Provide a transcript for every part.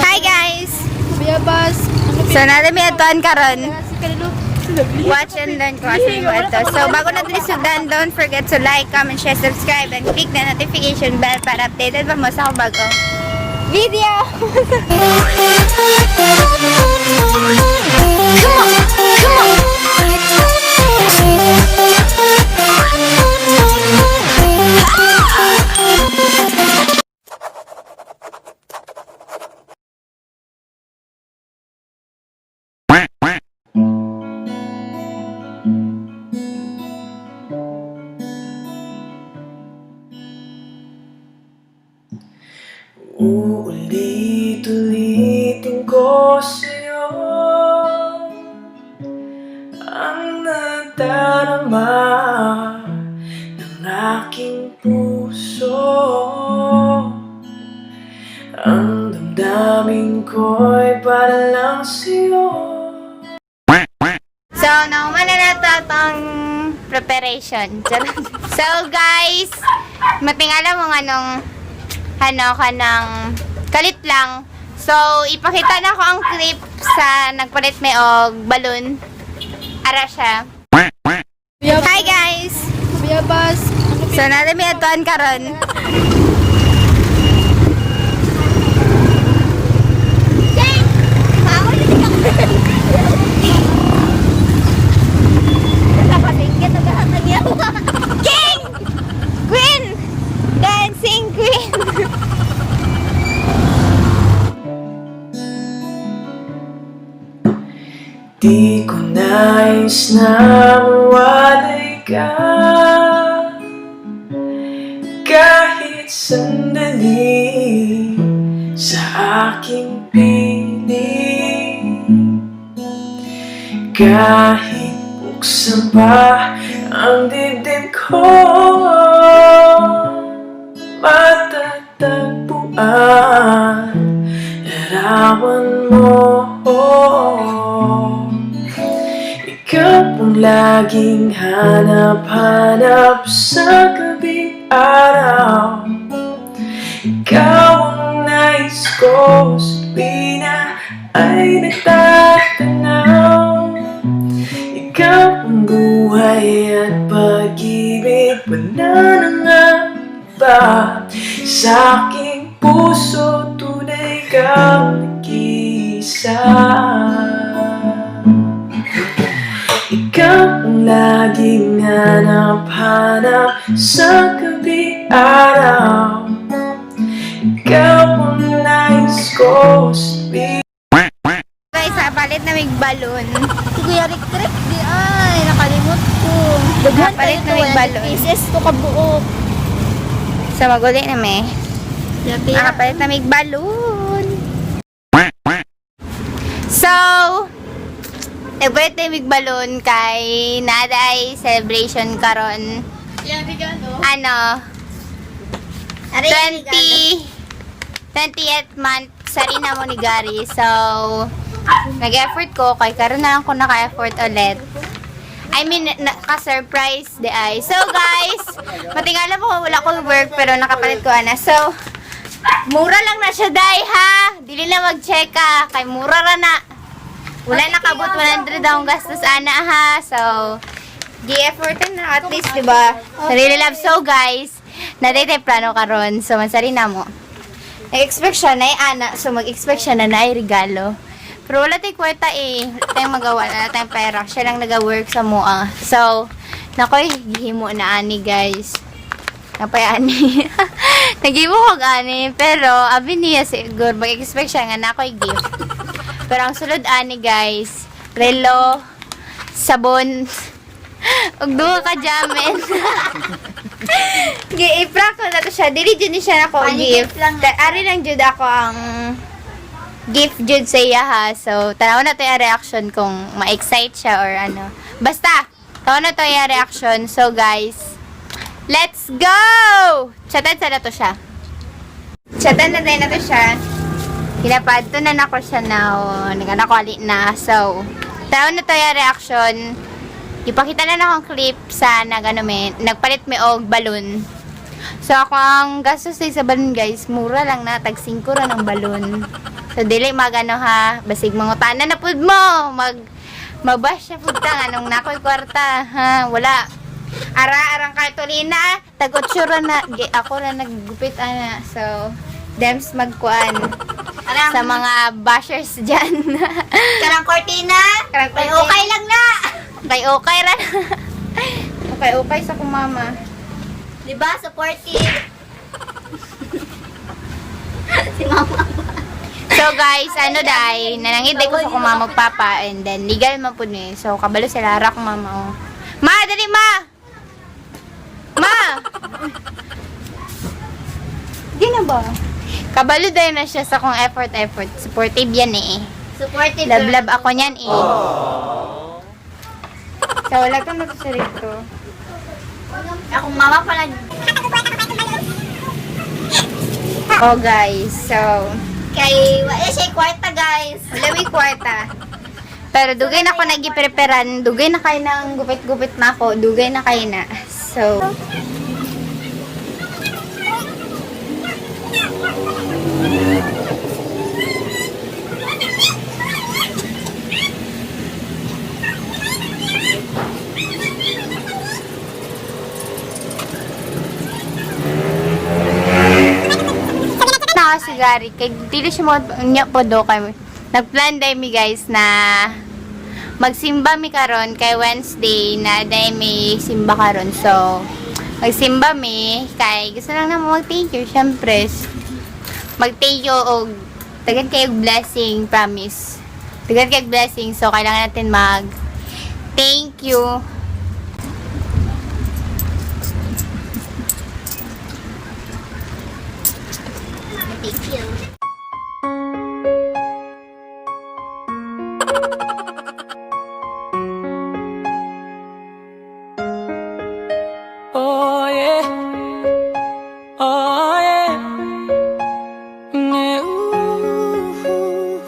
Hi guys! So naa mi atuan karon. Watch and learn ko asa mo ato. So bago na dili sugdan, don't forget to like, comment, share, subscribe, and click the notification bell para updated pa mo sa akong bago video! Come on, come on. Uulit-ulitin ko sa'yo ang nadarama ng aking puso. Ang damdamin ko'y para lang sa'yo. So, nauma na nato atong preparation. Charot. So, guys, matingala mo nga nung ano ka ng kalit lang. So, ipakita na ko ang clip sa nagpalit may og balloon. Ara siya. Hi guys! So, naa mi atuan karon. King! Queen! Dancing Queen! Di ko nais na mawalay ka kahit sandali sa aking piling. Kahit buksan pa ang dibdib ko, matatagpuan larawan mo. Ikaw ang laging hanap-hanap sa gabi araw. Ikaw ang nais ko sa tuwina ay nagtatanaw. Ikaw ang buhay at pag-ibig. Wala na nga iba. Sa aking puso, tunay kang nag-iisa. Ikaw ang laging hanap-hanap sa gabi araw. Ikaw ang nais ko sa tuwing Guys, palit na mig balloon. Kuya Rick Rick, di ay, nakalimot ko. Daghan Napalit kayo na to, may 100 balon. pieces to kabuok. Sa maguli na may. Yati. Nakapalit na mig balloon. So, nagpalit na mig balloon kay Naday celebration karon. Ano, 20, 20th month sarina mo ni Gary. So, nag-effort ko kay karon na lang ko naka-effort ulit. I mean, naka-surprise di ay. So, guys, matingala po wala akong work pero nakapalit ko ana. So, mura lang na siya day ha. Dili na mag-check ka kay mura ra na. Wala nakabot 100 akong gastos ana ha. So, gi-effort na at least, di ba? Sarili love. So, guys, natay plano karon. So, mansari na mo. Nag-expect siya na ana. So, mag-expect siya na naay regalo. Pero wala tayong kwarta eh. Wala tayong magawa. Wala tayong pera. Siya lang nag-work sa mua. So, nakoy, gihimo na ani, guys. Napay ani. Naghimo ko ani. Pero, abi niya siguro, mag-expect siya nga nakoy gift. Pero ang sulod ani, guys, relo, sabon, ug duha ka jamen. Gi-prank ko na to siya. Dili jud ni siya nako gift. Ari lang jud ako ang gift jud sa iya ha. So, tanaw na to yung reaction kung ma-excite siya or ano. Basta, tanaw na to yung reaction. So, guys, let's go! Chatan sa na to siya. Chatan na tayo na to siya. Kinapad to na nako siya now. Naganakwali na. So, tanaw na to yung reaction. Ipakita na na akong clip sa nag, ano, may, nagpalit may og balloon. So, ako ang gastos sa balloon, guys, mura lang na. Tag 5 ra ng balloon. So dili magano ha, basig mangutana na pud mo, mabash na pud ka nganong nakoy kwarta ha, wala. Ara arang kartolina, tag otsura na gi, ako na naggupit ana. So dems magkuan Arang, sa mga bashers dyan. Karang kortina. Karang May kortina. okay lang na. Okay, okay ra. Okay, okay sa kumama. Di ba? Supportive. Si mama. So guys, ano dai, nanangid ko sa kumama magpapa and then legal man pud ni. So kabalo sila ra kung mama oh. Ma, dali ma. Ma. Di na ba? Kabalo dai na siya sa kong effort effort. Supportive yan eh. Supportive. Love love ako niyan eh. So wala kang sa rito. Akong mama pala. Oh guys, so Kay, wala siya kwarta, guys. wala may kwarta. Pero dugay na ako nagipreparan, dugay na kayo ng gupit-gupit na ako, dugay na kayo na. So, na ako si Gary, kay dili siya mo niya po do kay nagplan dahil mi guys na magsimba mi karon kay Wednesday na dahil may simba karon. So, magsimba mi kay gusto lang naman mag-thank you, syempre. Mag-thank you og tagan kayo og blessing, promise. Tagan kayo og blessing, so kailangan natin mag thank you. Thank you. Oh yeah. Oh yeah. Yeah, ooh,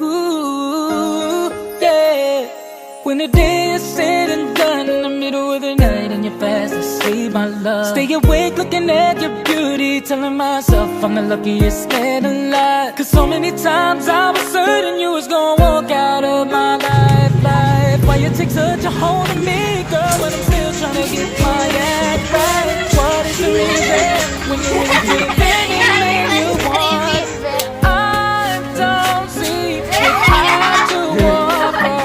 ooh, yeah. When the day is said and done in the middle of the night and you're fast asleep, my love. Stay awake looking at your beauty, telling myself I'm the luckiest man alive. 'Cause so many times I was certain you was gonna walk out of my life, life. Why you take such a hold of me, girl, when I'm still trying to get my act right? What is the reason when you really give anything you want? I don't see what I have to offer.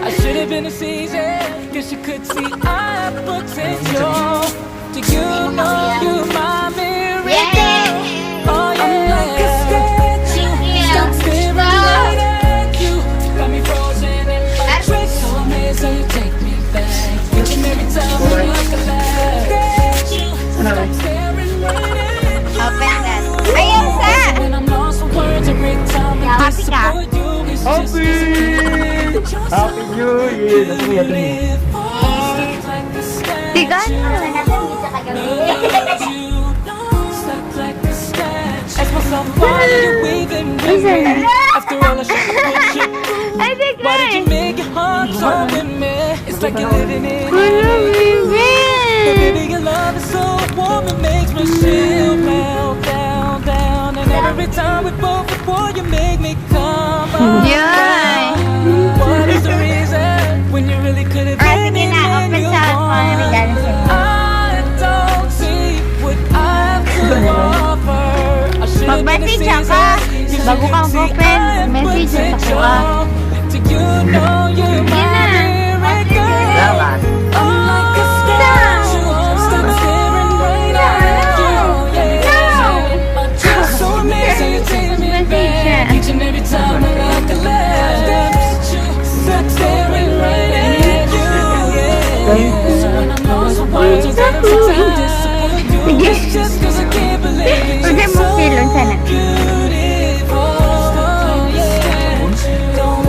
I should have been a season, 'cause you could see I have potential. Do you know you my miracle? Oh yeah. I'm like a statue, stuck staring right at you. Got me frozen in my tracks, so amazed how you take me back. Each and every time we look alive. Statue, stuck staring right at you. Open that. Ayun sa! When I'm lost for words every time I Happy ka? disappoint you, it's just Happy! that you're so Happy New Year! Nasa kuya ito niya. beautiful. Stuck like a Tigan statue. Stuck like a statue. Ask myself, why are you even with me? After all I shit put you through. Ay, Why did you make your heart so with me? It's like you're living in But baby, your love is so warm, it makes me chill, melt down, down. And every time we both before you make me come up. Yun. What is the reason when you really could have Ah, been sige na. anything Open you sa kung ano regalo want? sa'yo. I don't see what I have to offer. I should have been a Mag-message ka. season. You Bago ka should see mag-open, I have message sa potential. kuha. Do you know you're Sige my na. miracle? Salamat. I'm like a statue, stuck staring right at you. Yeah. My trust so amazing, you take me back. Each and every time I look left, stuck staring right at you. Yeah. So when I'm lost for words, every time I disappoint you, it's just 'cause I can't believe it. Huwag You're mo so silon sana. beautiful. Yeah. Don't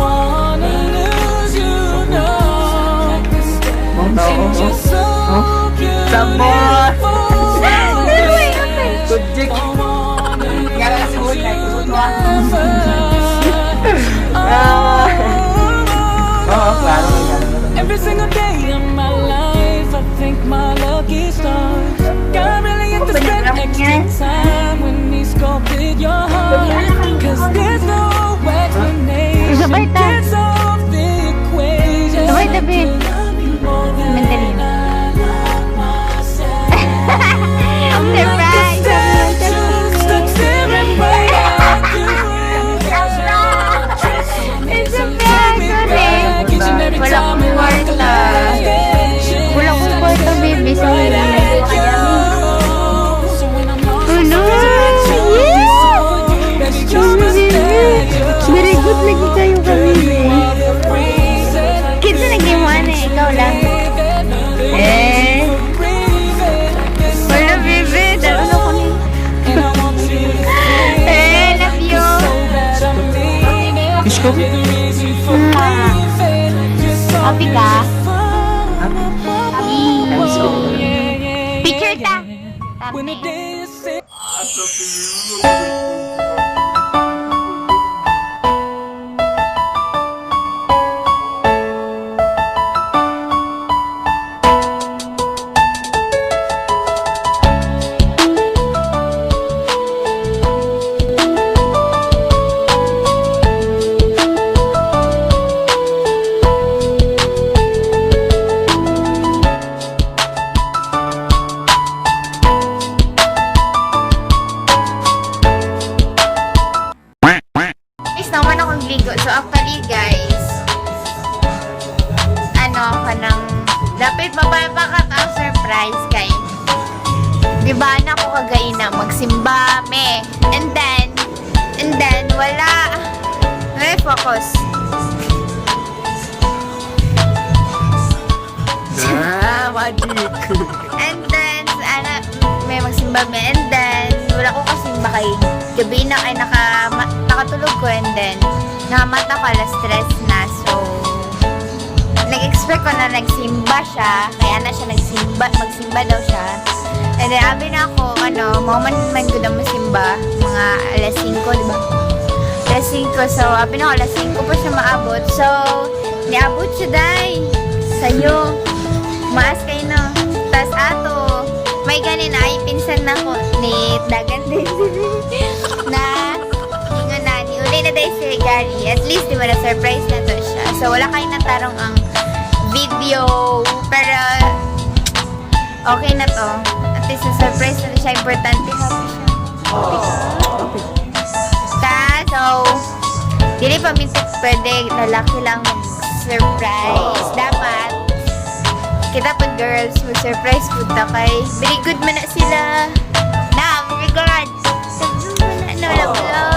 Times ko. Happy ka? Happy. Times ko. Picture ta! Thumbnail. Guys, naman akong ligo. So, actually, guys, ano, kanang, dapat mapapakat ang surprise kay, di ba na ako kagaina, magsimba, me. And then, wala. May focus. Ah, magic! And then, ano, may magsimba me. And then, wala ko kasimba kay gabi na kay nakatulog ko and then, nakamata ko alas stress na. So, nag-expect ko na nagsimba siya. Kaya na siya nagsimba, magsimba daw siya. And then, abi na ako, ano, mauman man ko na masimba, mga alas 5, di ba? Alas 5. So, abi na ako, alas 5 pa siya maabot. So, niabot siya, day. Sa'yo. Maas kayo, no? Tas ato, may ganin na, ay pinsan na ko ni Dagan din. Na, ingon na, ni uli na day si Gary. At least, di ba, na-surprise na to siya. So, wala kayo natarong ang video. Pero, okay na to. At least, na-surprise na siya. Importante, happy siya. Ta, so, dili pa mintik pwede lalaki lang mag-surprise. Dapat, kita po girls, mag-surprise po ta kay very good man na sila. Na, very good. Sabi mo na, no, love, love.